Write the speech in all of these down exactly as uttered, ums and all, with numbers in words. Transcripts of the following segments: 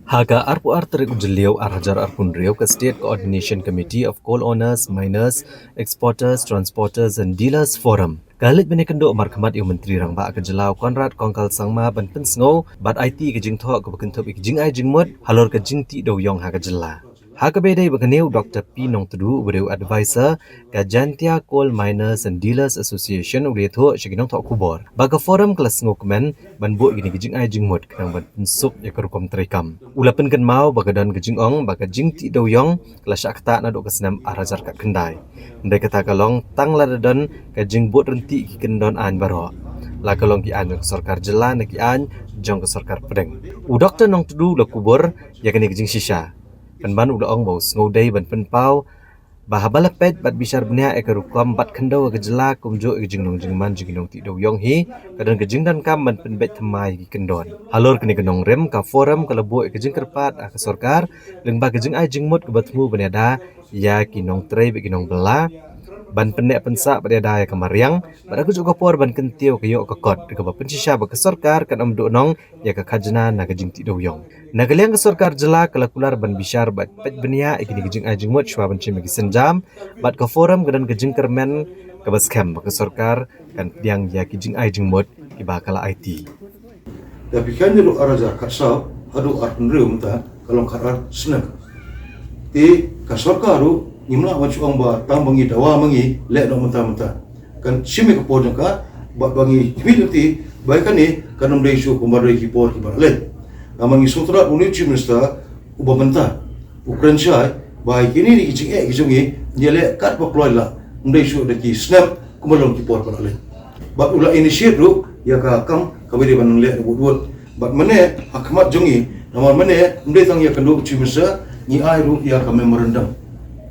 Ha ka arphew ar tarik u Jylliew ar hajar arphew hynriew, ka State Coordination Committee of Coal Owners, Miners, Exporters, Transporters and Dealers Forum ka leit ban ïakynduh markhmat ïa u Myntri Rangbah ka jylla u Conrad Kongkal Sangma ban pynsngew bad aiti ka jingthoh kaba kynthup ïa ka jingai jingmut halor ka jingtih dewiong ha ka jylla. Ha kaba ïadei bad kane u Doktor P Nongtdu uba dei u advisor ka Jaintia Coal Miners and Dealers Association u la ïathuh sha ki nongthoh khubor ba ka forum ka la sngewkmen ban buh ïa kine ki jingai jingmut khnang ban pynsuk ïa ka rukom treikam. U la pynkynmaw ba ka don ka jingong ba ka jingtih dewiong ka la shah ktah naduh ka snem ar hajar khatkhyndai. Hynrei kata ka long tang lada don ka jingbud ryntih ki kyndon aiñ baroh, la ka long ki aiñ jong ka sorkar jylla ne ki aiñ jong ka sorkar pdeng. U Doktor Nongtdu u la kubur ïa kane ka jingshisha. Pynban u la ong ba u sngewdei ban pynpaw ba haba la peit bad bishar bniah ïa ka rukom bat khyndew ïa ka jylla kumjuh ïa ka jinglong jingman jong ki nongtih dewiong hi, ka don ka jingdonkam ban pynbeit thymmai ïa ki kyndon. Halor kane ka nongrim, ka forum ka la buh ïa ka jingkyrpad ha ka sorkar lyngba ka jingai jingmut kaba thmu ban ïada ïa ki nongtrei bad ki nongbylla, ban pynneh pynsah bad ïada ïa ka mariang bad ha kajuh ka por ban kyntiew ka ïoh ka kot kaba pynshisha ba ka sorkar kan ym duhnong ïa ka khajna na ka jingtih dewiong. Na ka liang ka sorkar jylla ka la kular ban bishar bad peit bniah ïa kine ki jingai jingmut shuwa ban shim ïa ki sienjam bad ka forum ka don ka jingkyrmen kaba skhem ba ka sorkar kan pdiang ïa ki jingai jingmut kiba ka la aiti. Da phi kheiñ naduh ar hajar khatsaw haduh arphew hynriew mynta ka long khatar snem. Te ka sorkar ruh ngim lah ban shu ong ba tang ba ngi dawa ma ngi leh noh mynta mynta. Kan shim ïa ka por jong ka bad ba ngi khmih lynti ba ïa kane kan ym dei shuh kumba dei ki por kiba la leit. Namar ngi sngewtynnat u new Chief Minister uba mynta u kren shai ba ïa kine ki jingeh ki jong ngi ngi ïaleh katba kloi lah, ym dei shuh da ki snem kumba long ki por ba la leit. Bad u la initiate ruh ïa ka kam kaba dei ban leh da wut wut. Bad mynne ha khmat jong ngi, namar mynne ym dei tang ïakynduh u Chief Minister, ngi ai ruh ïa ka memorandum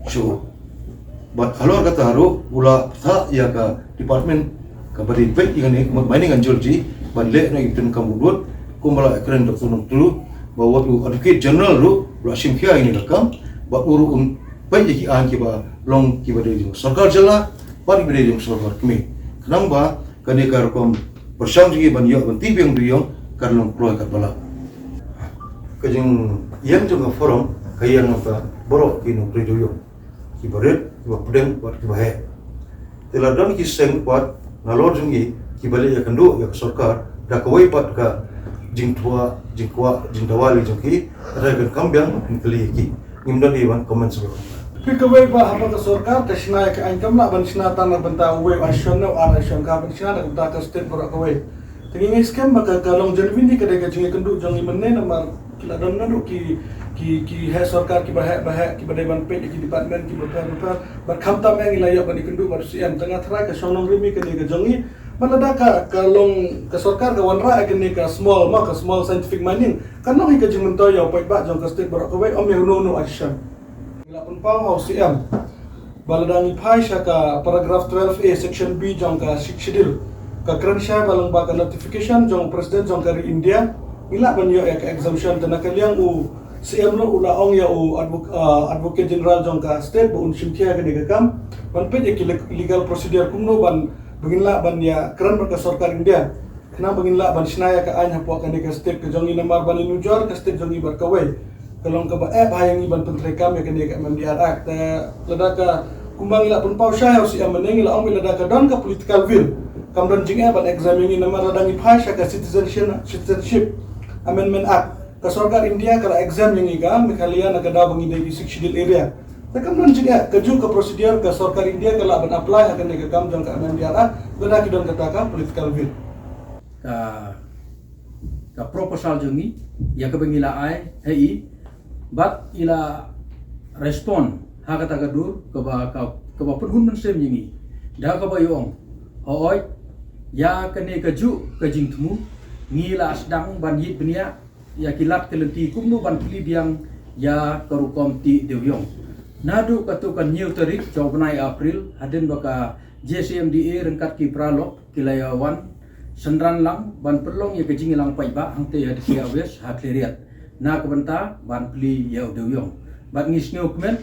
sha u. Bad halor kata ruh u la pynthah ïa ka department kaba dei peit ïa kane ka mining and geology ban leh noh ïa ka kam wut wut, kumba la kren Doktor Nongtdu, ba wat u Advocate General ruh u la shim khia ïa kane ka kam, bad u ruh un peit ïa ki aiñ kiba long kiba dei jong sorkar jylla bad kiba dei jong sorkar kmie. Khnang ba kane ka rukom pyrshang jong ngi ban ïoh ban tih biang dewiong kan long kloi katba lah. Ka jingïeng jong ka forum ka ïeng na ka bynta baroh ki nongtrei dewiong, kiba rit, kiba pdeng bad kiba heh. Te la don ki seng pat nalor jong ngi kiba leit ïakynduh ïa ka sorkar da kawei pat ka jingtwa, jingkwah, jingdawa lei jong ki, hynrei kan kam biang ban pynkylli ïa ki. Ngim don ei ban comment shuh. Phi kawei ba haba ka sorkar ka shna ïa ka aiñ kam lah ban shna tang na ka bynta uwei u association ne u ar association, ka ban shna na ka bynta ka state baroh kawei. Te ngi ngeit skhem ba ka, ka long genuinely ka dei ka jingïakynduh jong ngi mynne namar ki la don naduh ki, ki, ki heh sorkar kiba heh ba heh kiba dei ban peit ïa ki department kiba pher ba pher. Bad khamtam eh ngi la ïoh ban ïakynduh bad u C M, tang nga tharai ka shong nongrim ïa kane ka jong ngi. Bad lada ka, ka long ka sorkar ka wanrah ïa kane ka small, ma ka small scientific mining, kan long hi ka jingmyntoi ïa u paidbah jong ka state baroh kawei, ym ïa uno uno u association. Ngi la pynpaw ha u C M ba lada ngi phai sha ka paragraph twelve A section B jong ka Sixth Schedule, ka kren shai ba lyngba ka notification jong u President jong ka ri India ngi lah ban ïoh ïa ka exemption. Te na ka liang u C M ruh u la ong ïa u advoc-, ah, Advocate General jong ka state ba un shim khia ïa kane ka kam ban peit ïa ki le-, legal procedure kumno ban, ba ngin lah ban ïakren bad ka sorkar India. Khnang ba ngin lah ban shna ïa ka aiñ hapoh kane ka state ka jong ngi namar ban ïanujor ka state jong ngi bad kawei ka long kaba eh bha ïa ngi ban pyntreikam ïa kane ka M M D R Act. Te lada ka kumba ngi la pynpaw shai ha u C M mynne ngi la ong ba lada ka don ka political will kam don jingeh ban exempt ïa ngi namar lada ngi phai sha ka Citizenship, Citizenship Amendment Act, ka sorkar India ka la exempt ïa ngi ka Meghalaya na ka daw ba ngi dei ki Sixth Schedule area. Te kam don jingeh, kajuh ka procedure ka sorkar India ka lah ban apply ha kane ka kam jong ka M M D R Act lada ki don kata ka political will. Ka, ka proposal jong ngi ïa kaba ngi la ai ha i, bad i la respond ha kata ka dur kaba, ka, kaba pynhun mynsiem ïa ngi da kaba i ong, hooid, ïa kane kajuh ka jingthmu ngi la sdang ban ïit bniah ïa ki lad ki lynti kumno ban plie biang ïa ka rukom tih dewiong. Naduh katto ka hynñiew tarik jong u bnai April hadien ba ka J C M D A ryngkat ki paralok ki la ïa wan synran lang ban pynlong ïa ka jingïalang paidbah hangtei ha Dkhiah West ha Khliehriat na ka bynta ban plie ïa u dewiong. Bad ngi sngewkmen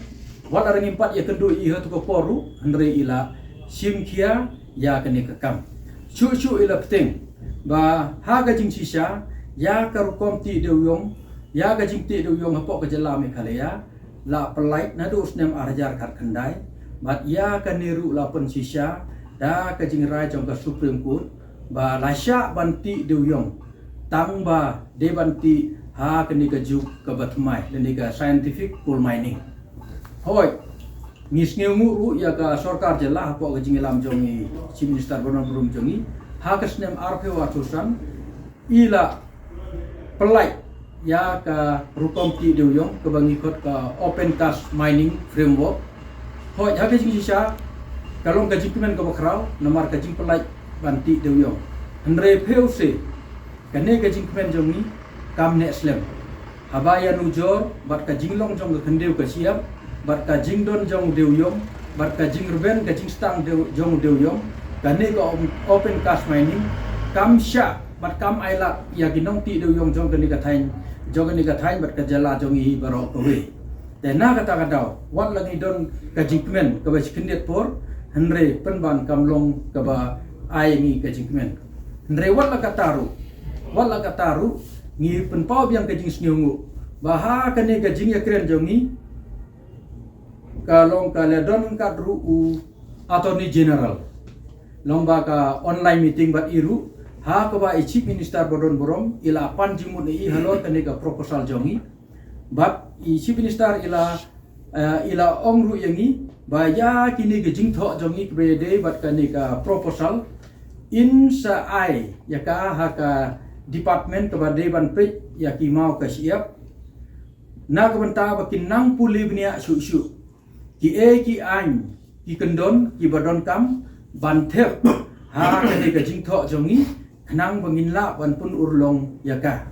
wat la ngim pat ïakynduh ïa i ha kato ka por ruh hynrei i la shim khia ïa kane ka kam. Shuh shuh i la bteng ba ha ka jingshisha ïa ka rukom tih dewiong Ïa ka jingtih dewïong hapoh ka jylla Meghalaya la pyllait naduh u snem ar hajar khatkhyndai, bad ïa kane ruh la pynshisha da ka jingrai jong ka Supreme Court ba la shah ban tih dewïong tang ba dei ban tih ha kane ka juk kaba thymmai lane ka scientific coal mining. Hooid, ngi sngewnguh ruh ïa ka sorkar jylla hapoh ka jingïalam jong i Chief Minister ba don burom jong i, ha ka snem arphew arphew san i la pyllait ïa ka rukom tih dewïong kaba ngi khot ka Open Cast Mining Framework. Hooid, ha ka jingshisha ka long ka jingkmen kaba khraw namar ka jingpyllait ban tih dewïong. Hynrei phew se kane ka jingkmen jong ngi kam neh slem. Haba ïanujor bad ka jinglong jong ka khyndew ka shyiap, bad ka jingdon jong u dewïong, bad ka jingrben ka jingstang dew, jong u dewïong, kane ka om, Open Cast Mining kam shah bad kam ailad ïa ki nongtih dewïong jong kane ka thaiñ, jong kane ka thaiñ bad ka jylla jong ngi baroh kawei. Te na kata ka daw, wat la ngi don ka jingkmen kaba shi khyndiat por, hynrei pynban kam long kaba ai ngi ka jingkmen. Hynrei wat la kata ruh, wat la kata ruh, ngi pynpaw biang ka jingsngewnguh ba ha kane ka jingïakren jong ngi, ka long ka la don ryngkat ruh u Attorney General. Long ba ka online meeting bad i ruh, ha kaba i Chief Minister ba don burom i la pan jingmut ïa i halor kane ka proposal jong ngi. Bad i Chief Minister i la, eh, i la ong ruh ïa ngi ba ïa kine ki jingthoh jong ngi kiba ïadei bad kane ka proposal, in sa ai ïa ka ha ka department kaba dei ban peit ïa ki maw ka shyiap, na ka bynta ba kin nang pule bniah shuh shuh kiei ki aiñ ki kyndon kiba donkam ban thep ha kane ka jingthoh jong ngi, khnang ba ngin lah ban pynurlong ïa ka.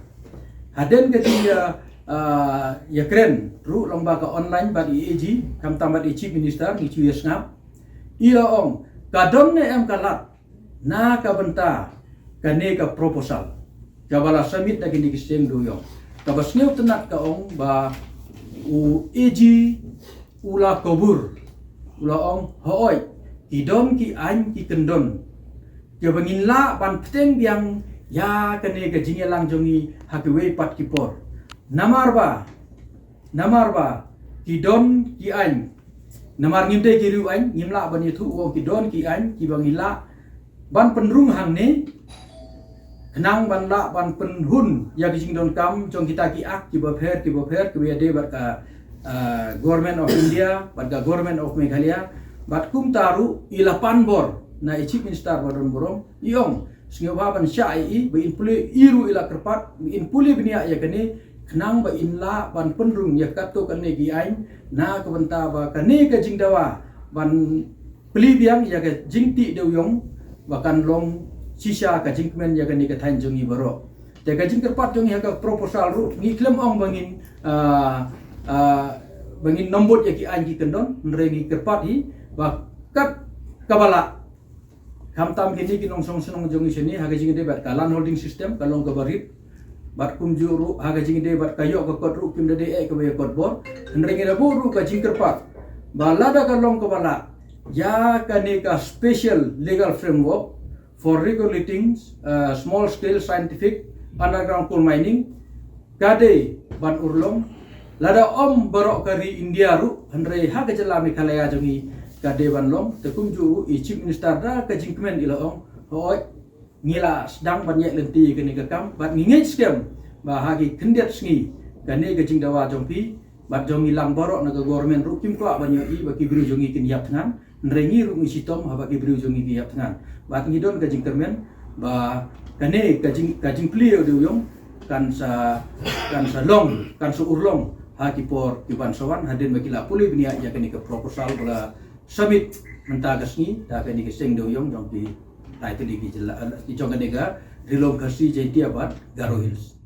Hadien ka jing ïa, ah, ïakren ruh long ba ka online bad i AG, khamtam bad i Chief Minister, ngi shu ïa sngap. I la ong, ka don ne em ka lad na ka bynta kane ka proposal kaba la submit da kine ki seng dewïong. Kaba sngewtynnat ka ong ba u AG u la kubur, u la ong, hooid, ki don ki aiñ ki kyndon kiba ngin lah ban pteng biang ïa kane ka jingïalang jong ngi ha kiwei pat ki por. Namar ba, namar ba ki don ki aiñ, namar ngim dei ki riewaiñ, ngim lah ban ïathuh u ong ki don ki aiñ kiba ngi lah ban pynrung hangne, khnang ban lah ban pynhun ïa ki jingdonkam jong kita ki ak kiba pher kiba pher kiba ïadei bad ka, ah, Government of India bad ka Government of Meghalaya. Bad kumta ruh i la pan bor na i Chief Minister ba don burom, i ong, sngewbha ban shah ïa i ba in pule, i ruh i la kyrpad ba in pule bniah ïa kane, khnang ba in lah ban pynrung ïa katto katne ki aiñ, na ka bynta ba kane ka jingdawa ban plie biang ïa ka jingtih dewïong ba kan long shisha ka jingkmen ïa kane ka thaiñ jong ngi baroh. Te ka jingkyrpad jong ngi ha ka proposal ruh, ngi khlem ong ba ngin, ah, ah, ba ngin nongbud ïa ki aiñ ki kyndon, hynrei ngi kyrpad hi ba kat kaba lah, khamtam kine ki nongshong shnong jong ngi shane, ha ka jingïadei bad ka land holding system ka long kaba rit, bad kumjuh ruh ha ka jingïadei bad ka ïoh ka kot ruh kim da dei eh kaba ïa kot bor. Hynrei ngi da buh ruh ka jingkyrpad ba lada ka long kaba lah, ïa kane ka special legal framework for regulating, uh, small scale scientific underground coal mining ka dei ban urlong, lada ym baroh ka ri India ruh, hynrei ha ka jylla Meghalaya jong ngi ka dei ban long. Te kumjuh ruh i Chief Minister da ka jingkmen i la ong, hooid, ngi la sdang ban ïaid lynti ïa kane ka kam, bad ngi ngeit skhem ba ha ki khyndiat sngi kane ka jingdawa jong phi bad jong ngi lang baroh na ka government ruh kim kwah ban ïohi ba ki briew jong ngi kin ïap thngan. Hynrei ngi ruh ngi shitom haba ki briew jong ngi ki ïap thngan. Bad ngi don ka jingkyrmen ba kane ka jing, ka jingplie dewïong kan sa, kan sa long, kan sa urlong ha ki por ki ban sa wan, hadien ba ki la pule bniah ïa kane ka proposal ba la submit mynta ka sngi da kane ka seng dewïong jong ki lai tylli ki jylla, eh, jong kane ka Ri Lum Khasi Jaiñtia bad Garo Hills.